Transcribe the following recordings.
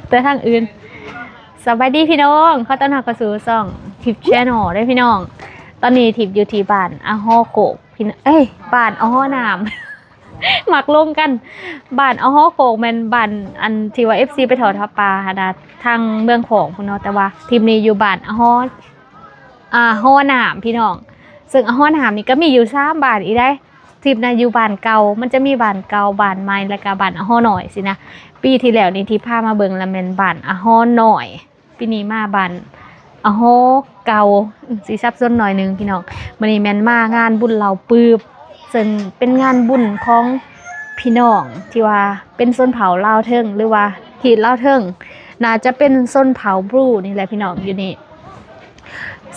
ແຕ່ທາງອື່ນ. ສະບາຍດີພີ່ນ້ອງ ຂໍຕ້ອນຮັບເຂົ້າສູ່ຊ່ອງທິບ Channel ເດ້ພີ່ນ້ອງ. ຕອນນີ້ທິບຢູ່ທີ່ບ້ານອາຫໍໂຄກ ພີ່ນ້ອງ ເອີຍ ບ້ານອາຫໍນ້ຳ ມັກຫຼົງກັນ. ບ້ານອາຫໍໂຄກແມ່ນບ້ານອັນທີ່ວ່າ ເອັຟຊີ ໄປທອດຜ້າປ່າຫັ້ນນະ ທາງເມືອງຂອງພຸ້ນເນາະ, ແຕ່ວ່າທິບນີ້ຢູ່ບ້ານອາຫໍ ອາຫໍນ້ຳພີ່ນ້ອງ. ເຊິ່ງອາຫໍນ້ຳນີ້ກໍມີຢູ່ສາມບ້ານອີກໃດ໋. ທິບນະຢູ່ບ້ານເກົ່າ ມັນຈະມີບ້ານເກົ່າ ບ້ານໃໝ່ ແລ້ວກໍບ້ານອາຫໍນ້ອຍຊີ້ນະ. ປີທີ່ແລ້ວນີ້ທີ່ພາມາເບິ່ງລະແມ່ນບ້ານອາຫໍນ້ອຍ, ປີນີ້ມາບ້ານອາຫໍເກົ່າ ອືມ ຊິສັບສົນໜ້ອຍໜຶ່ງພີ່ນ້ອງ. ມື້ນີ້ແມ່ນມາງານບຸນເຫຼົ້າປຶບ ເຊິ່ງເປັນງານບຸນຂອງພີ່ນ້ອງທີ່ວ່າເປັນຊົນເຜົ່າລາວເທິງ ຫຼືວ່າຮີດລາວເທິງ, ໜ້າຈະເປັນຊົນເຜົ່າບລູນີ້ແຫຼະພີ່ນ້ອງ ຢູ່ນີ້.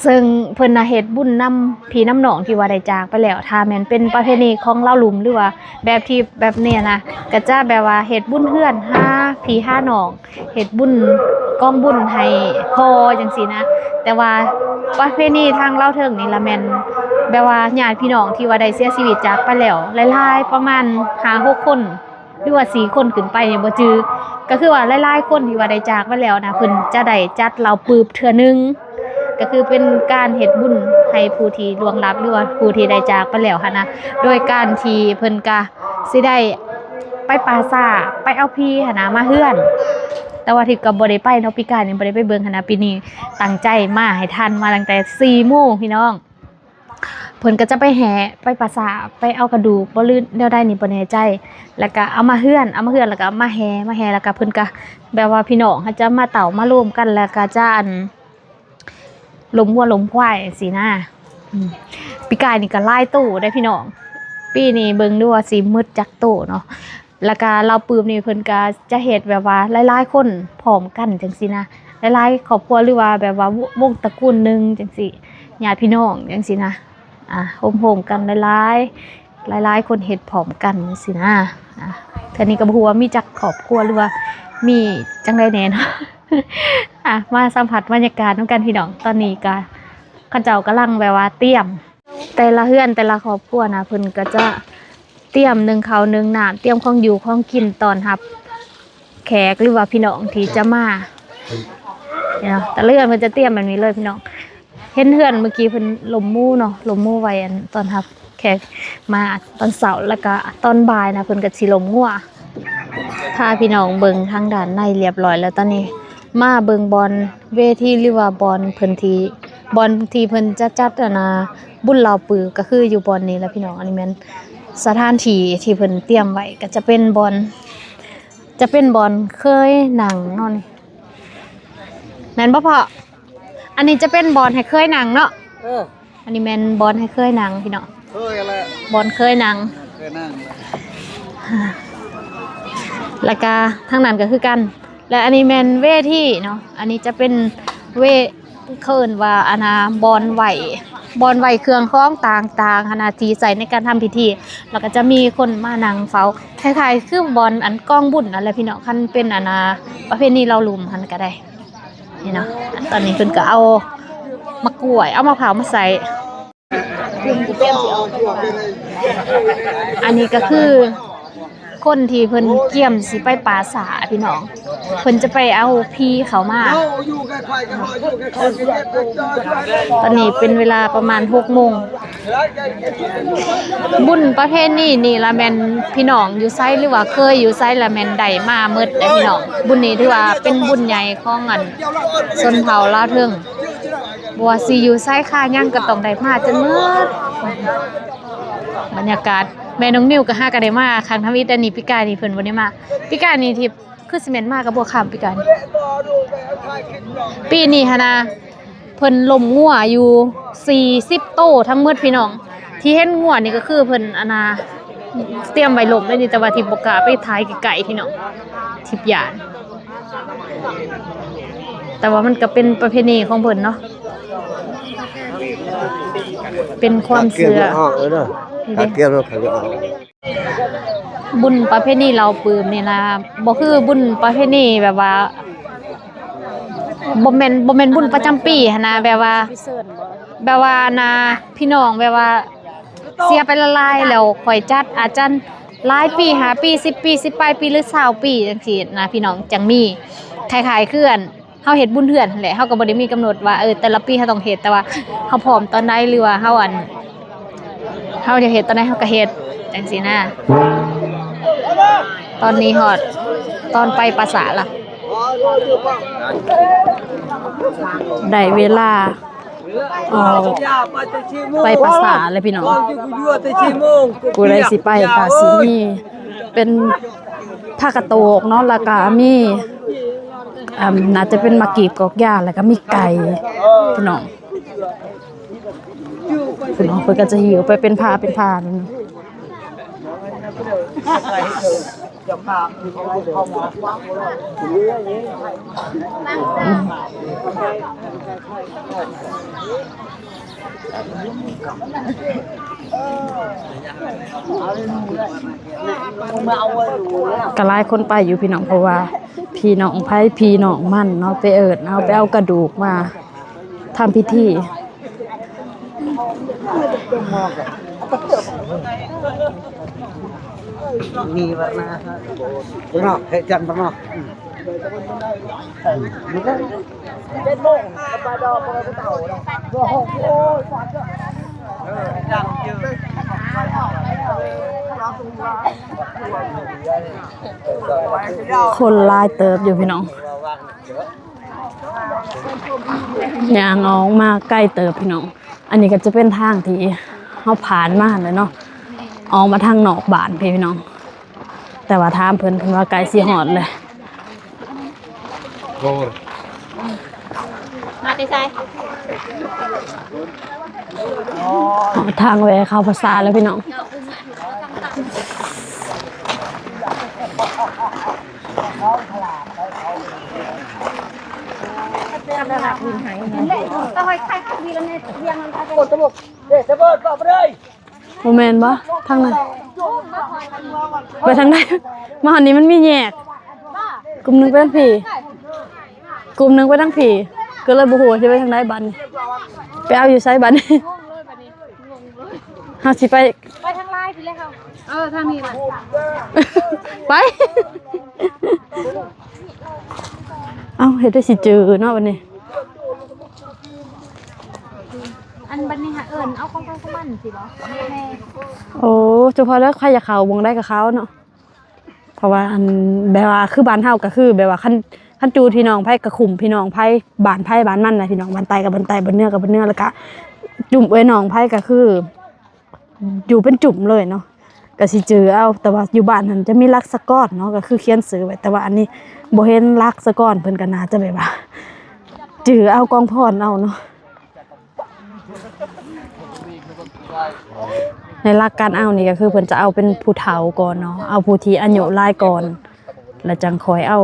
ເຊິ່ງເພິ່ນນະເຮັດບຸນນຳພີ່ນຳນ້ອງທີ່ວ່າໄດ້ຈາກໄປແລ້ວ. ຖ້າແມ່ນເປັນປະເພນີຂອງລາວລຸ່ມ ຫຼືວ່າແບບທີ່ແບບນີ້ນະ ກໍຈະແບບວ່າເຮັດບຸນເຮືອນຫາພີ່ຫານ້ອງ ເຮັດບຸນກອງບຸນໃຫ້ພໍ່ຈັ່ງຊີ້ນະ. ແຕ່ວ່າປະເພນີທາງລາວເທິງນີ້ລະແມ່ນແບບວ່າຍາດພີ່ນ້ອງທີ່ວ່າໄດ້ເສຍຊີວິດຈາກໄປແລ້ວ ຫຼາຍໆ ປະມານຫ້າຫົກຄົນ ຫຼືວ່າສີ່ຄົນຂຶ້ນໄປນີ້ບໍ່ຈື່ ກໍຄືວ່າຫຼາຍໆຄົນທີ່ວ່າໄດ້ຈາກໄປແລ້ວນະ ເພິ່ນຈະໄດ້ຈັດເຫຼົ້າປຶບເທື່ອໜຶ່ງ ກໍຄືເປັນການເຮັດບຸນໃຫ້ຜູ້ທີ່ລ່ວງລັບ ຫຼືວ່າຜູ້ທີ່ໄດ້ຈາກໄປແລ້ວຫັ້ນນະ ໂດຍການທີ່ເພິ່ນກະຊິໄດ້ໄປປ່າຊ້າ ໄປເອົາຜີຫັ້ນນະມາເຮືອນ. ແຕ່ວ່າທິບກໍບໍ່ໄດ້ໄປເນາະ ປີກາຍນີ້ບໍ່ໄດ້ໄປເບິ່ງຫັ້ນນະ, ປີນີ້ຕັ້ງໃຈມາໃຫ້ທັນ ມາຕັ້ງແຕ່ສີ່ໂມງພີ່ນ້ອງ. ເພິ່ນກໍຈະໄປແຫ່ ໄປປ່າຊ້າ ໄປເອົາກະດູກບໍ່ ຫຼືແນວໃດນີ້ບໍ່ແນ່ໃຈ ແລ້ວກໍເອົາມາເຮືອນ ເອົາມາເຮືອນ ແລ້ວກໍເອົາມາແຫ່ ມາແຫ່ ແລ້ວກໍເພິ່ນກໍແບບວ່າພີ່ນ້ອງເຂົາຈະມາເຕົ້າມາໂລມກັນ ແລ້ວກໍຈະ ອັນ ລົມງົວລົມຄວາຍຈັ່ງຊີ້ນະ. ອືມ ປີກາຍນີ້ກໍຫຼາຍໂຕເດ້ພີ່ນ້ອງ, ປີນີ້ເບິ່ງດູວ່າຊິໝົດຈັກໂຕເນາະ. ແລ້ວກະເຫຼົ້າປຶບນີ້ເພິ່ນກະຈະເຮັດແບບວ່າຫຼາຍໆຄົນພ້ອມກັນຈັ່ງຊີ້ນະ, ຫຼາຍໆຄອບຄົວ ຫຼືວ່າແບບວ່າວົງຕະກູນໜຶ່ງຈັ່ງຊີ້ ຍາດພີ່ນ້ອງຈັ່ງຊີ້ນະ, ອາ ໂຮມໆກັນຫຼາຍໆ ຫຼາຍໆຄົນເຮັດພ້ອມກັນຊີ້ນະ. ອາ ເທື່ອນີ້ກໍບໍ່ຮູ້ວ່າມີຈັກຄອບຄົວ ຫຼືວ່າມີຈັ່ງໃດແດ່ເນາະ. ອາ ມາສຳຜັດບັນຍາກາດນຳກັນພີ່ນ້ອງ, ຕອນນີ້ກະເຂົາເຈົ້າກຳລັງແບບວ່າຕຽມ ແຕ່ລະເຮືອນແຕ່ລະຄອບຄົວນະ ເພິ່ນກໍຈະຕຽມໜຶ້ງເຂົ້າໜຶ້ງນ້ຳ ຕຽມຂອງຢູ່ຂອງກິນຕ້ອນຮັບແຂກ ຫຼືວ່າພີ່ນ້ອງທີ່ຈະມາເນາະ. ແຕ່ລະເຮືອນເພິ່ນຈະຕຽມແບບນີ້ເລີຍພີ່ນ້ອງ. ເຫັນເຮືອນເມື່ອກີ້ເພິ່ນລົມໝູເນາະ, ລົມໝູໄວ້ອັນຕ້ອນຮັບແຂກມາຕອນເຊົ້າ ແລ້ວກະຕອນບ່າຍນະ ເພິ່ນກະຊິລົມງົວ. ພາພີ່ນ້ອງເບິ່ງທາງດ້ານໃນລຽບຮ້ອຍແລ້ວ. ຕອນນີ້ມາເບິ່ງບ່ອນເວທີ ຫຼືວ່າບ່ອນເພິ່ນທີ່ ບ່ອນທີ່ເພິ່ນຈະຈັດອັນນາ ບຸນເຫຼົ້າປຶບ ກໍຄືຢູ່ບ່ອນນີ້ແຫຼະພີ່ນ້ອງ. ອັນນີ້ແມ່ນສະຖານທີ່ທີ່ເພິ່ນຕຽມໄວ້ ກໍຈະເປັນບ່ອນ ຈະເປັນບ່ອນເຄີຍນັ່ງເນາະນີ້ ແມ່ນບໍ່ພໍ່? ອັນນີ້ຈະເປັນບ່ອນໃຫ້ເຄີຍນັ່ງເນາະ. ເອີ ອັນນີ້ແມ່ນບ່ອນໃຫ້ເຄີຍນັ່ງພີ່ນ້ອງ, ເຄີຍແຫຼະ ບ່ອນເຄີຍນັ່ງ ເຄີຍນັ່ງ. ແລ້ວກະທາງນັ້ນກໍຄືກັນ. ແລະ ອັນນີ້ແມ່ນເວທີເນາະ, ອັນນີ້ຈະເປັນເວ ເຂົາເອີ້ນວ່າອັນນາ ບ່ອນໄຫວ້ ບ່ອນໄຫວ້ເຄື່ອງຂອງຕ່າງໆຫັ້ນນະ ທີ່ໃຊ້ໃນການທຳພິທີ. ແລ້ວກໍຈະມີຄົນມານັ່ງເຝົ້າ ຄ້າຍໆຄືບ່ອນອັນກອງບຸນນັ້ນແຫຼະພີ່ນ້ອງ, ຄັນເປັນອັນນາ ປະເພນີລາວລຸ່ມຫັ້ນກໍໄດ້. ນີ້ເນາະ ຕອນນີ້ເພິ່ນກໍເອົາໝາກກ້ວຍ ເອົາມະພ້າວມາໃສ່. ອັນນີ້ກໍຄືຄົນທີ່ເພິ່ນກຽມຊິໄປປ່າຊ້າພີ່ນ້ອງ, ເພິ່ນຈະໄປເອົາຜີເຂົ້າມາ. ຕອນນີ້ເປັນເວລາປະມານຫົກໂມງ. ບຸນປະເພນີນີ້ລະແມ່ນພີ່ນ້ອງຢູ່ໃສ ຫຼືວ່າເຄີຍຢູ່ໃສລະແມ່ນໄດ້ມາໝົດເດ້ພີ່ນ້ອງ. ບຸນນີ້ຖືວ່າເປັນບຸນໃຫຍ່ຂອງອັນຊົນເຜົ່າລາວເທິງ, ບໍ່ວ່າຊິຢູ່ໃສຄາຫຍັງກໍຕ້ອງໄດ້ມາຈົນໝົດ. ບັນຍາກາດ ແມ່ນ້ອງນິວກໍຫາກໍໄດ້ມາຄັ້ງທຳອິດ. ອັນນີ້ປີກາຍນີ້ເພິ່ນບໍ່ໄດ້ມາ, ປີກາຍນີ້ທີ່ ຄືຊິແມ່ນມາກັບບົວຄຳປີກາຍນີ້. ປີນີ້ຫັ້ນນະ ເພິ່ນລົມງົວຢູ່ສີ່ສິບໂຕທັງໝົດພີ່ນ້ອງ. ທີ່ເຫັນງົວນີ້ກໍຄືເພິ່ນອັນນາ ຕຽມໄວ້ລົມໄວ້ນີ້, ແຕ່ວ່າທິບບໍ່ກ້າໄປຖ່າຍໃກ້ໆພີ່ນ້ອງ, ທິບຢ້ານ. ແຕ່ວ່າມັນກໍເປັນປະເພນີຂອງເພິ່ນເນາະ, ເປັນຄວາມເຊື່ອ. ຕັດກຽມອອກເລີຍເດີ ຕັດກຽມອອກ ບຸນປະເພນີເຫຼົ້າປຶບນີ້ນະ ບໍ່ຄືບຸນປະເພນີແບບວ່າ ບໍ່ແມ່ນ ບໍ່ແມ່ນບຸນປະຈຳປີຫັ້ນນະ, ແບບວ່າ ແບບວ່ານະ ພີ່ນ້ອງແບບວ່າເສຍໄປຫຼາຍໆ ແລ້ວຄ່ອຍຈັດ ອາດຈະຫຼາຍປີ ຫ້າປີ ສິບປີ ສິບປາຍປີ ຫຼື ຊາວປີ ຈັ່ງຊີ້ນະ ພີ່ນ້ອງ ຈັ່ງມີ. ຄ້າຍໆຄືອັນ ເຮົາເຮັດບຸນເຮືອນຫັ້ນແຫຼະ ເຮົາກໍບໍ່ໄດ້ມີກຳນົດວ່າ ເອີ ແຕ່ລະປີເຮົາຕ້ອງເຮັດ ແຕ່ວ່າເຮົາພ້ອມຕອນໃດ ຫຼືວ່າເຮົາ ອັນ ເຮົາຢາກເຮັດຕອນໃດເຮົາກໍເຮັດ ຈັ່ງຊີ້ນະ. ຕອນນີ້ຮອດຕອນໄປປາສາດລະ ໄດ້ເວລາ ອອກໄປປາສາດແລ້ວພີ່ນ້ອງ. ຜູ້ໃດຊິໄປກໍຊິມີເປັນຜັກກາດໂຕກເນາະ ແລ້ວກໍມີ ອ່າ ໜ້າຈະເປັນໝາກກີບກອກຢາ ແລ້ວກໍມີໄກ່ພີ່ນ້ອງ. ພີ່ນ້ອງເພິ່ນກໍຈະຫິ້ວໄປເປັນພາເປັນພານີ້. ກໍຫຼາຍຄົນໄປຢູ່ພີ່ນ້ອງ ເພາະວ່າພີ່ນ້ອງໃຜພີ່ນ້ອງມັນເນາະ ໄປເອີ້ນເອົາ ໄປເອົາກະດູກມາ ທຳພິທີ. ມີວັນນາເນາະ ເຮັດຈັນເນາະ. ຄົນຫຼາຍເຕີບຢູ່ພີ່ນ້ອງ. ຍ່າງອອກມາໄກເຕີບພີ່ນ້ອງ. ອັນນີ້ກໍຈະເປັນທາງທີ່ເຮົາຜ່ານມາແຫຼະເນາະ ອອກມາທາງນອກບ້ານພີ້ພີ່ນ້ອງ. ແຕ່ວ່າຖາມເພິ່ນ ເພິ່ນວ່າໃກ້ຊິຮອດແລ້ວ. ມາແຕ່ໃສ? ຮອດທາງແວ່ເຂົ້າພາສາແລ້ວພີ່ນ້ອງ. ບໍ່ແມ່ນບໍ່? ທາງນັ້ນ ໄປທາງໃດ? ມາຮອດນີ້ມັນມີແຍກ ກຸ່ມໜຶ່ງໄປທາງພີ້ ກຸ່ມໜຶ່ງໄປທາງພີ້ ກໍເລີຍບໍ່ຮູ້ວ່າຊິໄປທາງໃດບັດນີ້. ໄປເອົາຢູ່ໃສບັດນີ້? ເຮົາຊິໄປ ໄປທາງລາຍພີ້ແຫຼະເຮົາ. ເອີ ທາງນີ້ແຫຼະ ໄປ. ເອົ້າ ເຮັດໄດ້ຊິຈື່ເນາະບັດນີ້. ອັນບັດນີ້ຫາເອີ້ນເອົາຂອງໃຜຂອງມັນຊີ້ບໍ? ແມ່ ໂອ້ ເຈົ້າພໍ່ເດີ ໃຜຢາກເຂົ້າບ່ອນໃດກໍເຂົ້າເນາະ. ເພາະວ່າອັນ ແບບວ່າຄືບ້ານເຮົາກໍຄືແບບວ່າ ຄັນ ຄັນຈູດພີ່ນ້ອງໃຜກໍຄຸ້ມພີ່ນ້ອງໃຜ ບ້ານໃຜບ້ານມັນນະພີ່ນ້ອງ. ບ້ານໃຕ້ກັບບ້ານໃຕ້ ບ້ານເໜືອກັບບ້ານເໜືອ ແລ້ວກະຈຸ້ມເອື້ອຍນ້ອງໃຜກໍຄື ຢູ່ເປັນຈຸ້ມເລີຍເນາະ ກໍຊິຈື່ເອົາ. ແຕ່ວ່າຢູ່ບ້ານຫັ້ນຈະມີຫຼັກສາກອນເນາະ ກໍຄືຂຽນຊື່ໄວ້ ແຕ່ວ່າອັນນີ້ບໍ່ເຫັນຫຼັກສາກອນ ເພິ່ນກໍໜ້າຈະແບບວ່າຈື່ເອົາກອງພອນເອົາເນາະ. ໃນຫຼັກການເອົານີ້ກໍຄືເພິ່ນຈະເອົາເປັນຜູ້ເຖົ້າກ່ອນເນາະ ເອົາຜູ້ທີ່ອາຍຸຫຼາຍກ່ອນ ແລ້ວຈັ່ງຄ່ອຍເອົາ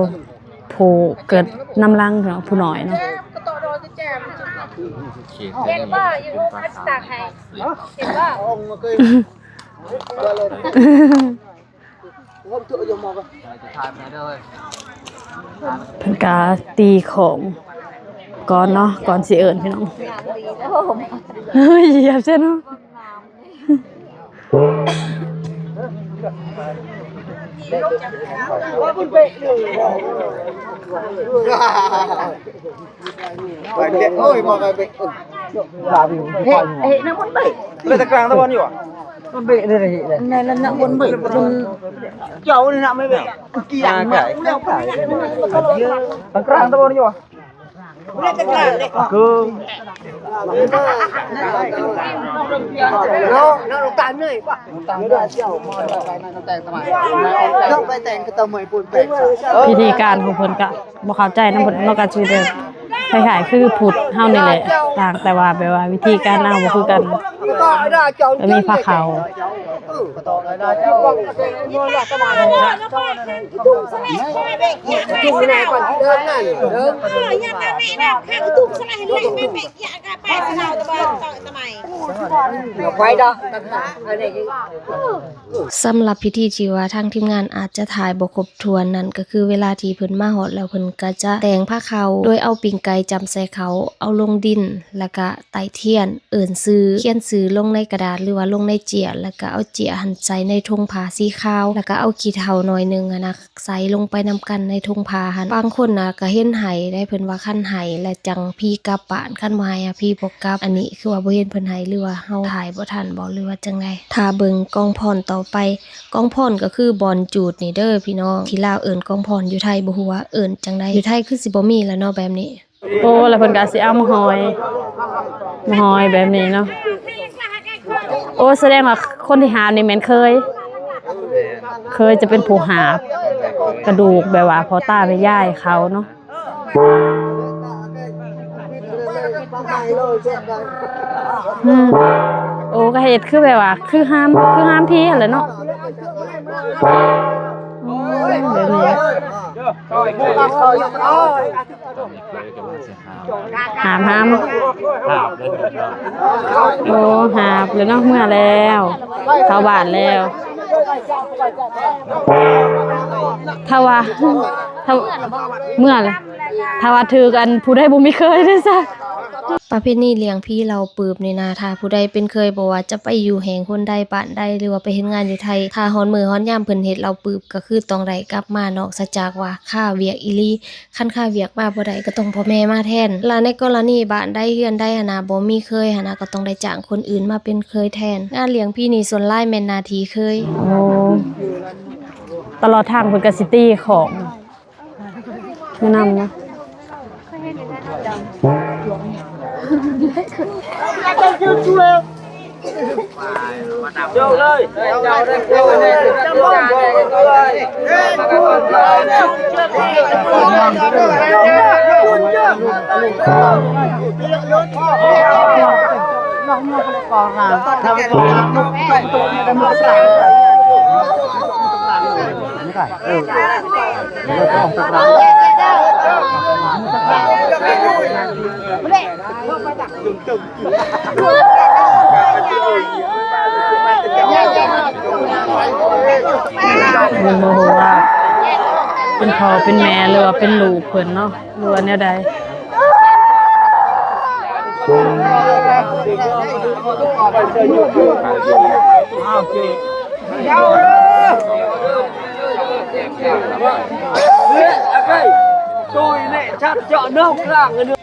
ຜູ້ເກີດນຳຫຼັງເນາະ ຜູ້ນ້ອຍເນາະ. ເຫັນບໍ່ ຢູ່ພາສາໄທ ເຫັນບໍ່? ເພິ່ນກະຕີຂອງກ່ອນເນາະ ກ່ອນຊິເອີ້ນພີ່ນ້ອງ. ເຮີ້ຍ ຢຽບເຊັ່ນເນາະ. ໂອ້ຍ ມາໄປເປັນ ເຮັດ ເຮັດນຳຄົນໄປ ເລີຍຕະກາງຕະບອນຢູ່ຫວາ? ມັນເບະເລີຍ ເຮັດເລີຍ ນັ້ນນະ ຄົນໄປ ເຈົ້ານີ້ນະ ໄມ່ເບະ ກີ້ອັນມາແລ້ວ ຕະກາງຕະບອນຢູ່ຫວາ? ຄື ເນາະ ເນາະ ຕາເໜື່ອຍກວ່າ ເນາະ ໄປແຕ່ງກະຕະເໝີຍປູນແປງ ພິທີການຂອງເພິ່ນກະ ບໍ່ເຂົ້າໃຈນຳເພິ່ນເນາະ ກໍຊິແບບຄ້າຍໆຄືພຸດເຮົານີ້ແຫຼະ ຕ່າງແຕ່ວ່າແບບວ່າວິທີການເອົາບໍ່ຄືກັນ ກໍມີພາເຂົ້າ ເອີ ສຳລັບພິທີທີ່ວ່າທາງທີມງານອາດຈະຖ່າຍບໍ່ຄົບຖ້ວນນັ້ນ ກໍຄືເວລາທີ່ເພິ່ນມາຮອດແລ້ວ ເພິ່ນກໍຈະແຕ່ງພາເຂົ້າ ໂດຍເອົາປີ້ງໄກ່ຈ້ຳໃສ່ເຂົ້າ ເອົາລົງດິນ ແລ້ວກະໄຕ້ທຽນ ເອີ້ນຊື່ ຂຽນຊື່ລົງໃນກະດາດ ຫຼືວ່າລົງໃນເຈ້ຍ ແລ້ວກະເອົາເຈ້ຍຫັ້ນໃສ່ໃນຖົງຜ້າສີຂາວ ແລ້ວກະເອົາຂີ້ເຖົ້າໜ້ອຍໜຶ່ງຫັ້ນນະ ໃສ່ລົງໄປນຳກັນໃນຖົງຜ້າຫັ້ນ. ບາງຄົນນະກະເຫັນໄຫ້ໄດ໋ ເພິ່ນວ່າຄັນໄຫ້ແລ້ວຈັ່ງຜີກັບບ້ານ ຄັນບໍ່ໄຫ້ອະຜີບໍ່ກັບ. ອັນນີ້ຄືວ່າບໍ່ເຫັນເພິ່ນໄຫ້ ຫຼືວ່າເຮົາຖ່າຍບໍ່ທັນບໍ ຫຼືວ່າຈັ່ງໃດ? ຖ້າເບິ່ງກອງພອນຕໍ່ໄປ. ກອງພອນກໍຄືບ່ອນຈູດນີ້ເດີພີ່ນ້ອງ ທີ່ລາວເອີ້ນກອງພອນ ຢູ່ໄທບໍ່ຮູ້ວ່າເອີ້ນຈັ່ງໃດ? ຢູ່ໄທຄືຊິບໍ່ມີແລ້ວເນາະແບບນີ້. ໂອ້ ແລ້ວເພິ່ນກໍຊິເອົາມາຫ້ອຍ ມາຫ້ອຍແບບນີ້ເນາະ. ໂອ້ ສະແດງວ່າຄົນທີ່ຫາບນີ້ແມ່ນເຂີຍ ເຂີຍຈະເປັນຜູ້ຫາບກະດູກ ແບບວ່າພໍ່ຕາແມ່ຍາຍເຂົາເນາະ. ອືມ ໂອ້ ກໍເຮັດຄືແບບວ່າ ຄືຫາມ ຄືຫາມຜີຫັ້ນແຫຼະເນາະ. ອືມ ແບບນີ້ ຫາບ ຫາບ ຫາບເລີຍເນາະ. ໂອ້ ຫາບເລີຍເນາະ ເມືອແລ້ວ ເຂົ້າບ້ານແລ້ວ. ຖ້າວ່າ ຖ້າ ເມືອແລ້ວ ຖ້າວ່າຖືກອັນຜູ້ໃດບໍ່ມີເຂີຍເດ້ຊະ. ປະເພນີລ້ຽງຜີເຫຼົ້າປຶບນີ້ນະ ຖ້າຜູ້ໃດເປັນເຂີຍ ບໍ່ວ່າຈະໄປຢູ່ແຫ່ງຫົນໃດ ບ້ານໃດ ຫຼືວ່າໄປເຮັດງານຢູ່ໄທ ຖ້າຮອດມື້ຮອດຍາມເພິ່ນເຮັດເຫຼົ້າປຶບ ກໍຄືຕ້ອງໄດ້ກັບມາ ນອກເສຍຈາກວ່າຄາວຽກອີ່ຫຼີ. ຄັນຄາວຽກມາບໍ່ໄດ້ ກໍຕ້ອງພໍ່ແມ່ມາແທນ. ແລະໃນກໍລະນີບ້ານໃດເຮືອນໃດຫັ້ນນະ ບໍ່ມີເຂີຍຫັ້ນນະ ກໍຕ້ອງໄດ້ຈ້າງຄົນອື່ນມາເປັນເຂີຍແທນ. ງານລ້ຽງຜີນີ້ສ່ວນຫຼາຍແມ່ນໜ້າທີ່ເຂີຍ. ໂອ້ ຕະຫຼອດທາງເພິ່ນກໍຊິຕີຂອງ ແນະນຳນະ. ຍັງບໍ່ຮູ້ວ່າເປັນພໍ່ເປັນແມ່ ຫຼືວ່າເປັນລູກເພິ່ນເນາະ ຫຼືວ່າແນວໃດ.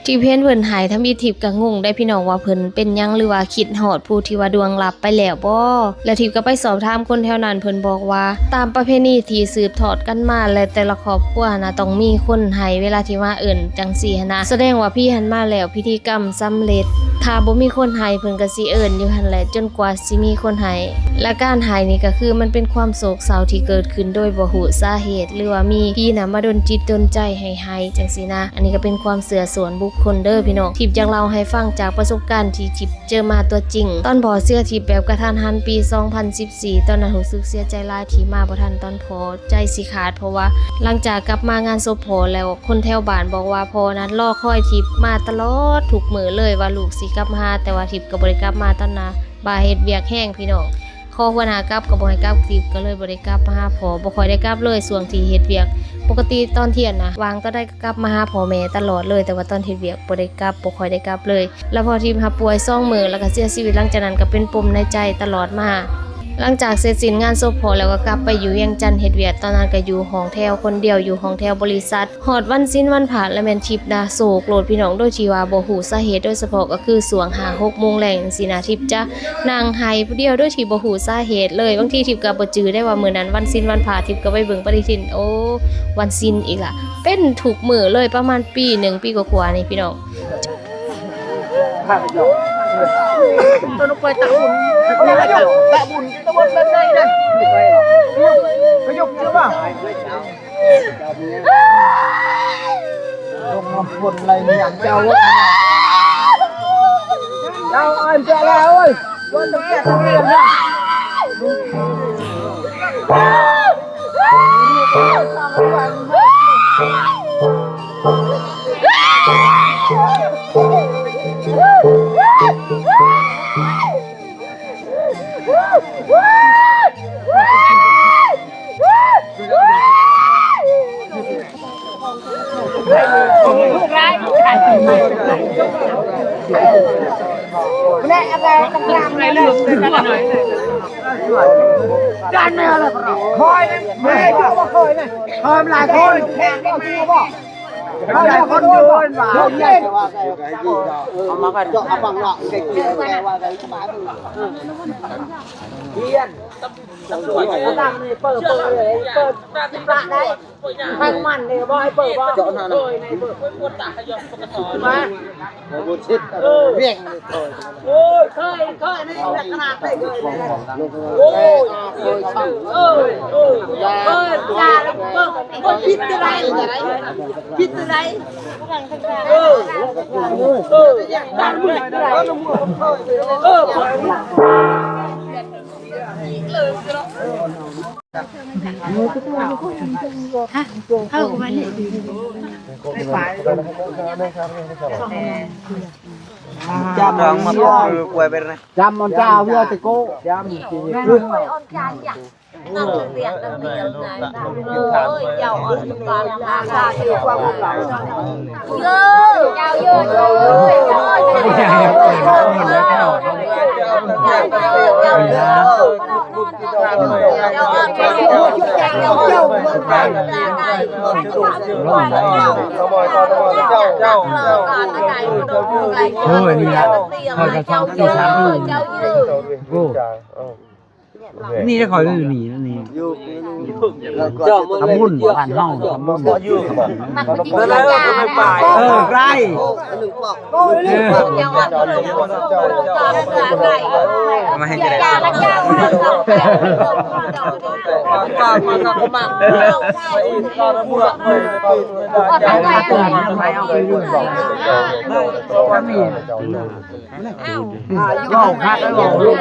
ທິບເຫັນເພິ່ນໄຫ້ທຳອິດ ທິບກໍງົງໄດ໋ພີ່ນ້ອງ ວ່າເພິ່ນເປັນຫຍັງ ຫຼືວ່າຄິດຮອດຜູ້ທີ່ວ່າລ່ວງລັບໄປແລ້ວບໍ? ແລະທິບກໍໄປສອບຖາມຄົນແຖວນັ້ນ ເພິ່ນບອກວ່າ ຕາມປະເພນີທີ່ສືບທອດກັນມາ ແລະແຕ່ລະຄອບຄົວນະ ຕ້ອງມີຄົນໄຫ້ເວລາທີ່ມາເອີ້ນ ຈັ່ງຊີ້ຫັ້ນນະ ສະແດງວ່າຜີຫັ້ນມາແລ້ວ ພິທີກຳສຳເລັດ. ຖ້າບໍ່ມີຄົນໄຫ້ ເພິ່ນກໍຊິເອີ້ນຢູ່ຫັ້ນແຫຼະ ຈົນກວ່າຊິມີຄົນໄຫ້. ແລະການໄຫ້ນີ້ກໍຄືມັນເປັນຄວາມໂສກເສົ້າທີ່ເກີດຂຶ້ນໂດຍບໍ່ຮູ້ສາເຫດ ຫຼືວ່າມີຜີນຳມາດົນຈິດດົນໃຈໃຫ້ໄຫ້ ຈັ່ງຊີ້ນະ. ອັນນີ້ກໍເປັນຄວາມເຊື່ອສ່ວນບຸກຄົນເດີພີ່ນ້ອງ. ທິບຢາກເລົ່າໃຫ້ຟັງຈາກປະສົບການທີ່ທິບເຈີມາຕົວຈິງ. ຕອນພໍ່ເສຍທິບແບບກະທັນຫັນປີສອງພັນສິບສີ່ ຕອນນັ້ນຮູ້ສຶກເສຍໃຈຫຼາຍທີ່ມາບໍ່ທັນຕອນພໍ່ ໃຈຊິຂາດ ເພາະວ່າຫຼັງຈາກກັບມາງານສົບພໍ່ແລ້ວ ຄົນແຖວບ້ານບອກວ່າພໍ່ນັ້ນລໍຄອຍທິບມາຕະຫຼອດທຸກມື້ເລີຍ ວ່າລູກຊິກັບມາຫາ ແຕ່ວ່າທິບກໍບໍ່ໄດ້ກັບມາ. ຕອນນັ້ນບ້າເຮັດວຽກແຮງພີ່ນ້ອງ ຂໍຫົວໜ້າກັບກໍບໍ່ໃຫ້ກັບ ທິບກໍເລີຍບໍ່ໄດ້ກັບມາຫາພໍ່ ບໍ່ຄ່ອຍໄດ້ກັບເລີຍຊ່ວງທີ່ເຮັດວຽກ. ປົກກະຕິຕອນທຽນນະ ວ່າງຕອນໃດກໍກັບມາຫາພໍ່ແມ່ຕະຫຼອດເລີຍ ແຕ່ວ່າຕອນເຮັດວຽກບໍ່ໄດ້ກັບ ບໍ່ຄ່ອຍໄດ້ກັບເລີຍ. ແລ້ວພໍທີ່ຮັບປ່ວຍສອງມື້ ແລ້ວກໍເສຍຊີວິດ ຫຼັງຈາກນັ້ນກໍເປັນປົມໃນໃຈຕະຫຼອດມາ. ຫຼັງຈາກເສັດສິ້ນງານສົບພໍ່ແລ້ວ ກໍກັບໄປຢູ່ວຽງຈັນເຮັດວຽກ. ຕອນນັ້ນກໍຢູ່ຫ້ອງແຖວຄົນດຽວ ຢູ່ຫ້ອງແຖວບໍລິສັດ. ຮອດວັນສິນວັນພະ ແລ້ວແມ່ນທິບນະໂສກໂລດພີ່ນ້ອງ ໂດຍທີ່ວ່າບໍ່ຮູ້ສາເຫດ. ໂດຍສະເພາະກໍຄືຊ່ວງຫ້າຫົກໂມງແລງຈັ່ງຊີ້ນະ ທິບຈະນັ່ງໄຫ້ຜູ້ດຽວໂດຍທີ່ບໍ່ຮູ້ສາເຫດເລີຍ. ບາງທີທິບກໍບໍ່ຈື່ໄດ້ວ່າມື້ນັ້ນວັນສິນວັນພະ ທິບກໍໄປເບິ່ງປະຕິທິນ ໂອ້ ວັນສິນອີກລະ. ເປັນທຸກມື້ເລີຍ ປະມານປີໜຶ່ງ ປີກວ່າໆນີ້ພີ່ນ້ອງ. ເອົາມາກັນ ເຈາະເອົາຝັ່ງເນາະ ຮຽນ ຕຳຫຼວດ ເປີດ ເປີດ ເປີດ ເປີດ ໃຫ້ມັນເດ້ ບໍ່ໃຫ້ເປີດ ບໍ່ ເຈາະນັ້ນ ເຄີຍໃນເປີດ ມາ ບໍ່ເຊັດ ເອີ ວຽງ ໂອ້ຍ ເຄີຍ ເຄີຍໃນຂະໜາດໃດ ເຄີຍ ໂອ້ຍ ເຄີຍ ເຄີຍ ເຄີຍ ເຄີຍ ເຄີຍ ຜິດຈັ່ງໃດ ຜິດຈັ່ງໃດ ເອີ ເອີ ເອີ ຮະ ເຂົ້າມານີ້ ຈຳມັນ ຈຳມັນຈ້າເວຍຕະໂກ ຈຳ ໂອ້ຍ ນີ້ລະ ຂ້ອຍກໍຊອບຕີສາມ ໂອ້ ນີ້ໄດ້ຂ້ອຍຢູ່ນີ້ ນີ້ ທຳບຸນບ້ານເຮົາ ທຳບຸນ ເອີ ໄດ້ ເອົາມາໃຫ້ກໍໄດ້ ເວົ້າຄັກ ເວົ້າ ເວົ້າ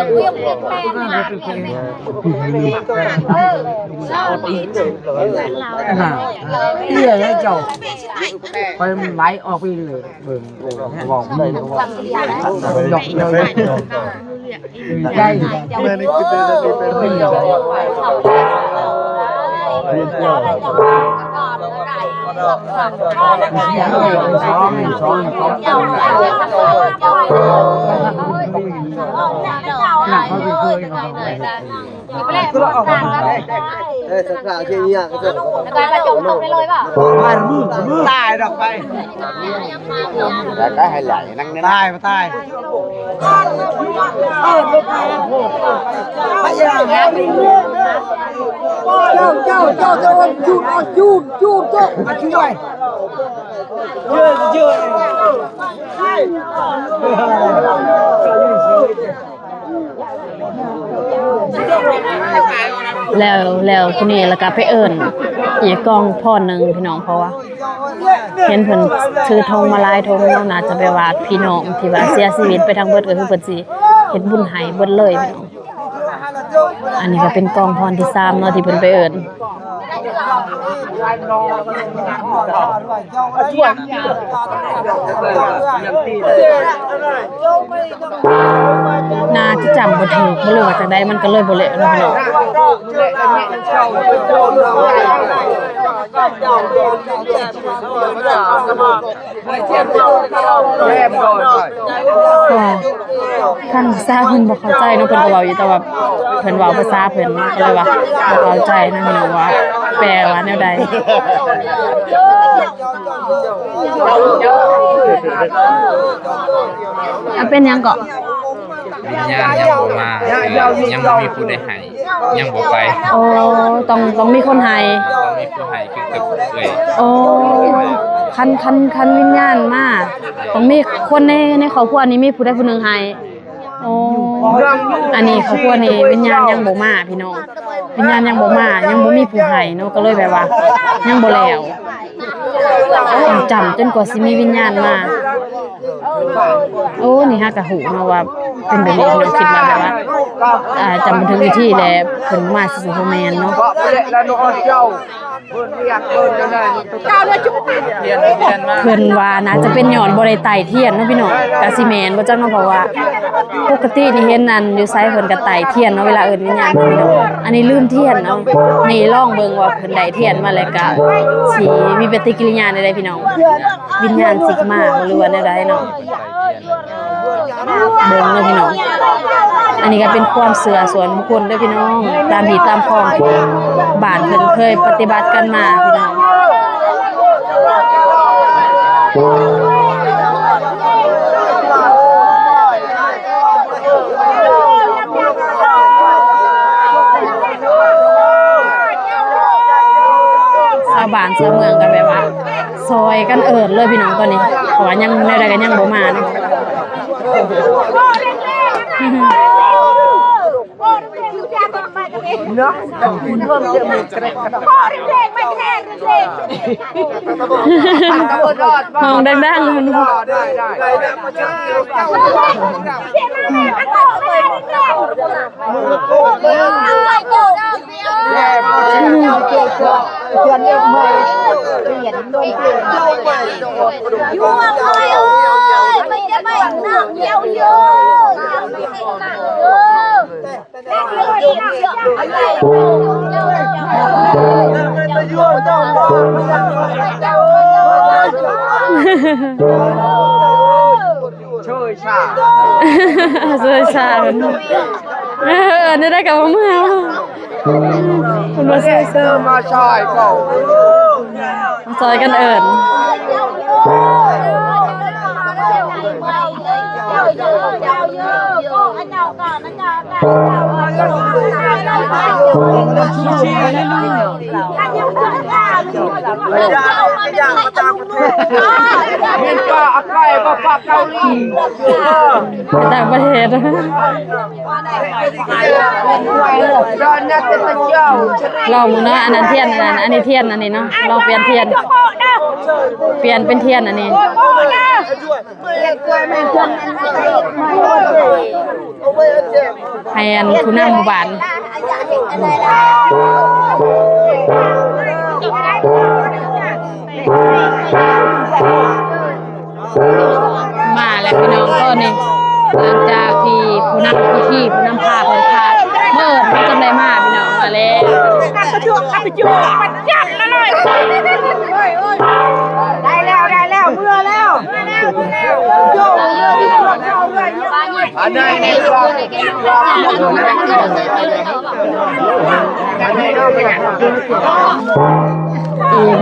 ເອີ ເອີ ເຈົ້າ ໄປໄຫຼອອກໄປເລີຍ ເບິ່ງ ເວົ້າ ເວົ້າ ເວົ້າ ເວົ້າ ເວົ້າ ໃຈ ເອີ ສັງຂານເຄຍ ແລ້ວກໍມາຈົມເອົາໄປເລີຍບໍ່? ຕາຍດອກໄປ ຕາຍ ຕາຍ ຕາຍ ເຈົ້າ ເຈົ້າ ເຈົ້າ ເຈົ້າ ຈູນ ຈູນ ຈູນ ເຈົ້າ ມາຊ່ວຍ ເຢີ ເຢີ ແລ້ວ ແລ້ວທີນີ້ ແລ້ວກໍໄປເອີ້ນອີກກອງພອນໜຶ່ງ ພີ່ນ້ອງ ເພາະວ່າ ເຫັນເພິ່ນຖືທົ່ງມາຫຼາຍທົ່ງເນາະ ໜ້າຈະແບບວ່າພີ່ນ້ອງທີ່ວ່າເສຍຊີວິດໄປທັງເບິດ ກໍຄືເພິ່ນຊິເຮັດບຸນໃຫ້ເບິດເລີຍພີ່ນ້ອງ. ອັນນີ້ກໍເປັນກອງພອນທີສາມເນາະ ທີ່ເພິ່ນໄປເອີ້ນ. ໜ້າຈະຈຳບໍ່ຖືກ ບໍ່ຮູ້ວ່າຈັ່ງໃດ ມັນກໍເລີຍບໍ່ແລ້ວເນາະພີ່ນ້ອງ. ເພາະວ່າທາງພາສາເພິ່ນບໍ່ເຂົ້າໃຈເນາະ ເພິ່ນກໍເວົ້າຢູ່ ແຕ່ວ່າເພິ່ນເວົ້າພາສາເພິ່ນ ກໍເລີຍວ່າບໍ່ເຂົ້າໃຈນະພີ່ນ້ອງ ວ່າແປວ່າແນວໃດ. ເປັນຫຍັງເກາະ? ວິນຍານຍັງບໍ່ມາ ຍັງບໍ່ມີຜູ້ໃດໃຫ້ ຍັງບໍ່ໄປ. ໂອ້ ຕ້ອງ ຕ້ອງມີຄົນໃຫ້ ຕ້ອງມີຜູ້ໃຫ້ຄືກັບເອື້ອຍ. ໂອ້ ຄັນ ຄັນ ຄັນວິນຍານມາ ຕ້ອງມີຄົນໃນ ໃນຄອບຄົວນີ້ມີຜູ້ໃດຜູ້ໜຶ່ງໃຫ້. ໂອ້ ອັນນີ້ຄອບຄົວນີ້ວິນຍານຍັງບໍ່ມາພີ່ນ້ອງ ວິນຍານຍັງບໍ່ມາ ຍັງບໍ່ມີຜູ້ໃຫ້ເນາະ ກໍເລີຍແບບວ່າຍັງບໍ່ແລ້ວ ຕ້ອງຈຳຈົນກວ່າຊິມີວິນຍານມາ. ໂອ້ ນີ້ຫາກະຮູ້ເນາະວ່າເປັນແບບນີ້ ຄິດວ່າແບບວ່າ ອ່າ ຈຳບໍ່ຖືກວິທີແລ້ວ ເພິ່ນມາຊື່ໆ ບໍ່ແມ່ນເນາະ. ເພິ່ນວ່າໜ້າຈະເປັນຍ້ອນບໍ່ໄດ້ໄຕ້ທຽນເນາະພີ່ນ້ອງ ກະຊິແມ່ນບໍ່ຈັກເນາະ ເພາະວ່າປົກກະຕິນີ້ເຫັນອັນຢູ່ໃສເພິ່ນກະໄຕ້ທຽນເນາະ ເວລາເອີ້ນວິນຍານເນາະພີ່ນ້ອງ. ອັນນີ້ລືມທຽນເນາະ ນີ້ລອງເບິ່ງວ່າເພິ່ນໄດ້ທຽນມາແລ້ວກະຊິມີປະຕິກິລິຍາແນວໃດພີ່ນ້ອງ ວິນຍານຊິມາບໍ່ ຫຼືວ່າແນວໃດເນາະ. ເບິ່ງເດີພີ່ນ້ອງ ອັນນີ້ກໍເປັນຄວາມເຊື່ອສ່ວນບຸກຄົນເດີພີ່ນ້ອງ ຕາມຮີດຕາມຄອງ ບ້ານເພິ່ນເຄີຍປະຕິບັດກັນມາພີ່ນ້ອງ. ຊາວບ້ານຊາວເມືອງກໍແບບວ່າ ຊ່ອຍກັນເອີ້ນເລີຍພີ່ນ້ອງຕອນນີ້ ເພາະວ່າຍັງ ແນວໃດກໍຍັງບໍ່ມາເນາະ. ຮ້ອງດັງໆ ເຊີຍຊາ ເຊີຍຊາ ເອີ ແນວໃດກໍບໍ່ເມື່ອ ເພິ່ນວ່າເຊີຍຊາ ມາຊ່ອຍເຂົາ ມາຊ່ອຍກັນເອີ້ນ. ເປັນຕ່າງປະເທດ ລອງເນາະ ອັນນັ້ນທຽນ ອັນນັ້ນ ອັນນີ້ທຽນ ອັນນີ້ເນາະ ລອງປ່ຽນທຽນ ປ່ຽນເປັນທຽນອັນນີ້. ໃຫ້ອັນຜູ້ນຳໝູ່ບ້ານ ມາແລ້ວພີ່ນ້ອງ ຕອນນີ້ ຫຼັງຈາກທີ່ຜູ້ນຳພິທີ ຜູ້ນຳພາເພິ່ນພາເມີ ເພິ່ນຈຶ່ງໄດ້ມາພີ່ນ້ອງ ມາແລ້ວ. ໄດ້ແລ້ວ ໄດ້ແລ້ວ ເມືອແລ້ວ ອັນນີ້ ອັນນີ້ ອີກ